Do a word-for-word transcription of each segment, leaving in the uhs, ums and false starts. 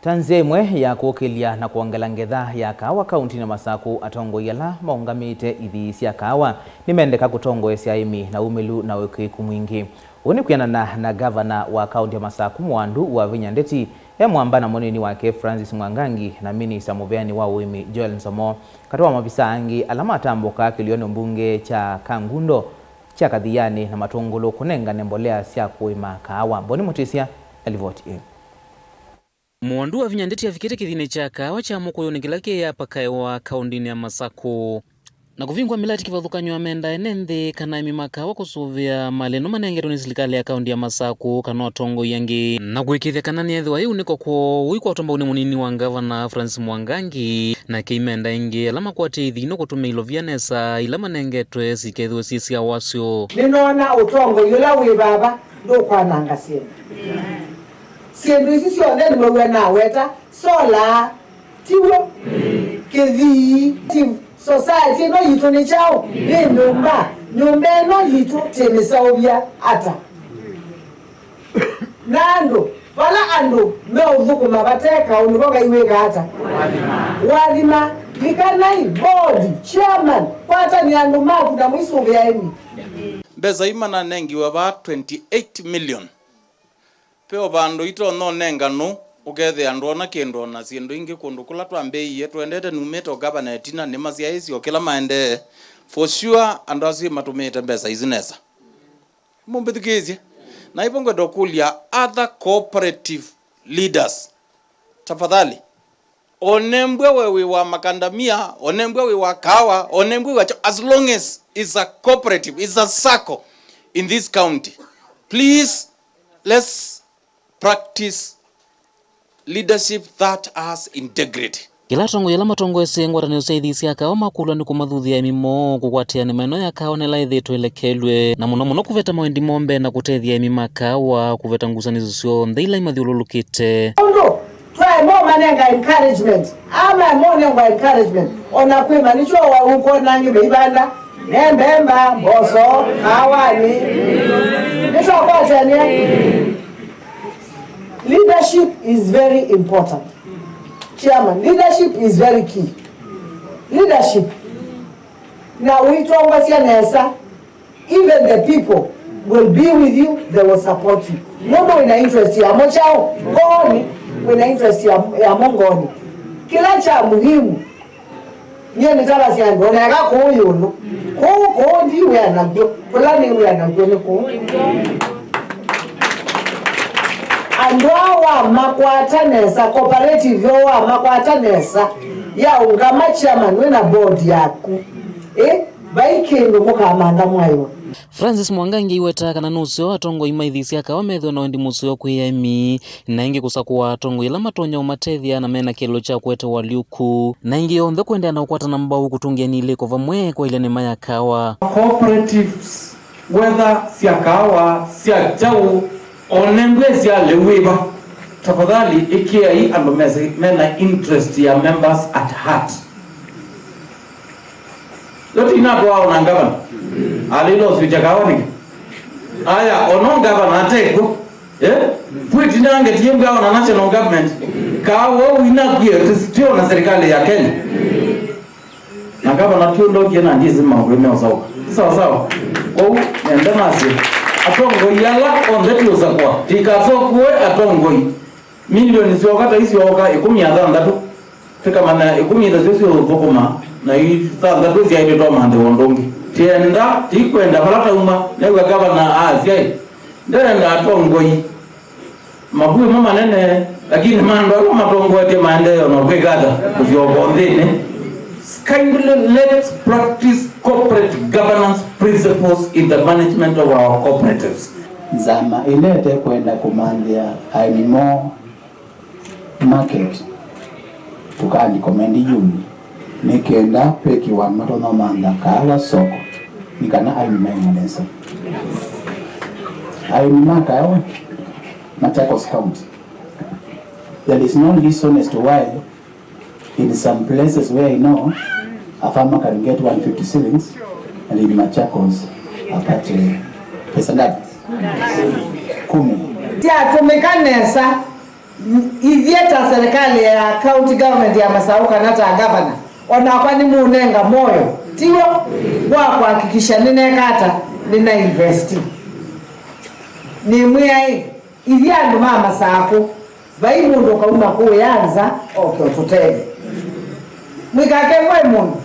Ta nzĩa ĩmwe ya kũkĩlya na kwongela ngetha ya kaawa kaũntinĩ ya Masakũ, atongoi ala maũngamĩte ithii sya kaawa nĩmendeka kũtongoesya aĩmi na umĩlu na ũĩkĩĩku mwingĩ. Ũu nĩ kwĩanana na ngavana wa kaũnti ya Masakũ Mwandu Wavinya Ndeti e mwamba na mũnini wake Francis Mwangangi na minista mũveani wa ũĩmi Joel Nzomo, katĩ wa mavisaa angĩ ala matambũkaa kĩlĩonĩ mbunge kya Kangundo kya Kathiani na Matũngũlũ kũnengane mbolea sya kũĩma kaawa. Boni Mũtĩsya na livoti ĩĩ. Mwandu Wavinya Ndeti avikĩte kĩthiinĩ kya kaawa kya Mũkũyũnĩ kĩla kĩ Upper Kaewa, kaũntinĩ ya Masakũ, na kũvingũa mĩlati kĩvathũkany'o ya menda ene nthĩ kana aĩmi ma kaawa kũsũvĩa malĩ ĩno manengetwe nĩ silikalĩ ya kaũnti ya Masakũ kana atongoi angĩ, na kũĩkĩĩthya kana nĩethĩwa yĩunĩko kwoo ũikwatwa mbau nĩ mũnini wa ngavana Francis Mwangangi na aĩmi ma menda ĩngĩ ala makwatĩe ithii ino kũtũmĩa ilovia nesa ila manengetwe sikethĩwe syĩ sya wasyo. Nĩnoona ũtongoi ũla wĩ vava ndũkwananga syĩndũ. Syĩndũ isu syonthe nĩmwĩw'a naweta, solar, tiw'o? Kĩthii, ti society ĩno yitũ nĩ kyaũ? Nĩ nyũmba. Nyũmba ĩno yitũ tĩmĩseũvya ata? Na andũ, vala andũ meũthũkũma vate kaũ, nĩvo Ngai wĩkaa ata? Wathima. Likanai, board, chairman, kwatany'a andũ maku na mwĩsũvĩe aĩmi. Mbesa ii mananengiwe vaa twenty-eight million. Ve o vandũ itonya ũnenganũ, ũkethĩa ndwona kĩndũ o na syĩndũ ingĩ kũndũ kũla twambĩĩie. Twendete numĩte o gavana ĩtina, nĩmasyaĩĩsye o kĩla maendee. For sure, andũ asu matũmĩĩte mbesa isu nesa. Mũmbĩthukĩĩsye. Na ivo ngwenda ũkũlya other cooperative leaders, tafadhali, onembwe we wĩ wa makandamia, onembwe wĩ wa kaawa, onembwe wĩ wa cho-, as long as it's a cooperative, it's a sacco in this county, please, let's practice leadership that has integrity. Kĩla atongoi ala matongoesye ngwatanĩo sya ithii sya kaawa makũlw'a nĩ kũmathuthya aĩmi moo kũkwatĩanĩ maeneo ya kaawa na ĩla ĩthĩĩtwe ĩlekelw'e, na mũno mũno kũveta mawendi moo mbee na kũtethya aĩmi ma kaawa kũveta ngusanĩsyo syonthe ila imathyũlũlũkĩte. Ũndũ twaema ũmanenga encouragement, ama monengwa encouragement, o na kwĩma nĩkyo wa ũkwona angĩ meivanda, ne mbemba, mboso, kaawanĩ. Nĩtwakwatania. Leadership is very important. Chairman, leadership is very key. Leadership. Na ũitongosya nesa, even the people will be with you, they will support you. Nũndũ wĩna interest yamo kyaũ? Ngoonĩ. Wĩna interest ya, yamo ngoonĩ. Kĩla kya muhimu, nyie nĩtavasya andũ, oneka kũũ ĩũlũ. Kũũ, kũũ ndiwĩa nakw'o. Kũla nĩwĩa nakw'o nĩ kũũ. Andũ aa wamakwata nesa, cooperative yoo wamakwata nesa, yaũngama chairman wĩna board yaku. Ĩ, vai kĩndũ mũkamantha mwaĩwa. Francis Mwangangi aiwetaa kana nũseo atongoi ma ithii sya kaawa methĩwe na wendi mũseo kwĩ aĩmi, na ĩngĩ kũsakũa atongoi ala matonya ũmatethya na mena kĩeleelo kya kũete ũalyũku, na ĩngĩ yonthe kũendeea na ũkwatana mbau kũtũngĩanĩa ilĩko vamwe kwaĩlya nĩma ya kaawa. Cooperatives, whether sya kaawa, sya kyaũ, o na ĩngĩ sya lĩu wĩva, tafadhali ĩkĩai andũ mesi-, mena interest ya members at heart. Yo tinatwaa ona ngavana. Alĩlo syũkya kawa nĩkĩ? Aya, ono ngavana atekw'o. Eh? Twĩtina ngetie mbwa ona national government. Kawa ũu inakwie, tũsitio na serikali ya Kenya. Na ngavana tu ndokie na ndizi maũndũ meũsawa. Sawa sawa. Kwa hiyo, nenda nasi. Atongoi ala onthe tũsakwa. Tikasokwe atongoi. Milioni syoka ta isyoka ĩkũmi na thanthatũ. Tĩkamanya ĩkũmi na thanthatũ syo ũthũkũma, na ithanthatũ syaĩlĩtwe manthĩwa ũndũ ũngĩ. Tienda, tikwenda vala tauma, new'a gavana asya ĩ, ndenda atongoi makuĩ mo manene, lakini ma andũ ala matongoetye maendeeo na kwĩkata kũsyoka nthĩnĩ. Kindly let's practice corporate governance principles in the management of our cooperatives. Nzama ĩla ĩtekwenda kũmanthĩa aĩmi moo market, tũka recommend yumi nĩ kenda ve kĩwandu matonya ũmantha kaawa soko, nĩ kana aĩmi maĩma nesa. Aĩmi ma kaawa Machakos County, there is no reason as to why in some places where I know a farmer can get one fifty shillings and in Machakos apate pesa ngapi? Kumi. Syatũmĩka nesa. Ithyĩ ta serikali ya county government ya Masaku kana ta gavana, onakwa nĩmũnenga moyo, tiw'o, wa kuhakikisha nĩneka ata, nĩna investi. Nĩmwĩai, ithyĩ andũ ma Masaku, vai mũndũ ũkauma kũũya nza oke ũtũtethye. Mwĩkakekwe mũndũ.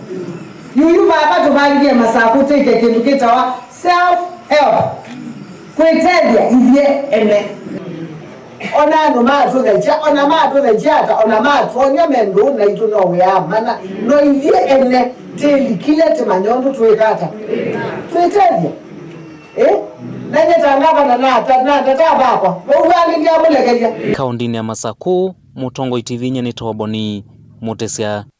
Yuyu vava tũvalilye Masaku twĩke kĩndũ kĩtawa self help. Kwĩtethya ithyĩ ene. Ona andũ matũthekya, ona matũthekya ata, ona matwonya me ndũũ naitũ no wĩa mana. No ithyĩ ene tĩlikile tĩmanye ũndũ twĩka ata. Twĩtethya. Ĩ? Na nye ta ngavana nata, nata ta vakwa. Vau vangĩ ndiamũlekelya. Kaũndĩnĩ ya Masaku, mũtongoi T V-nĩ nĩ Toboni Mũtĩsya.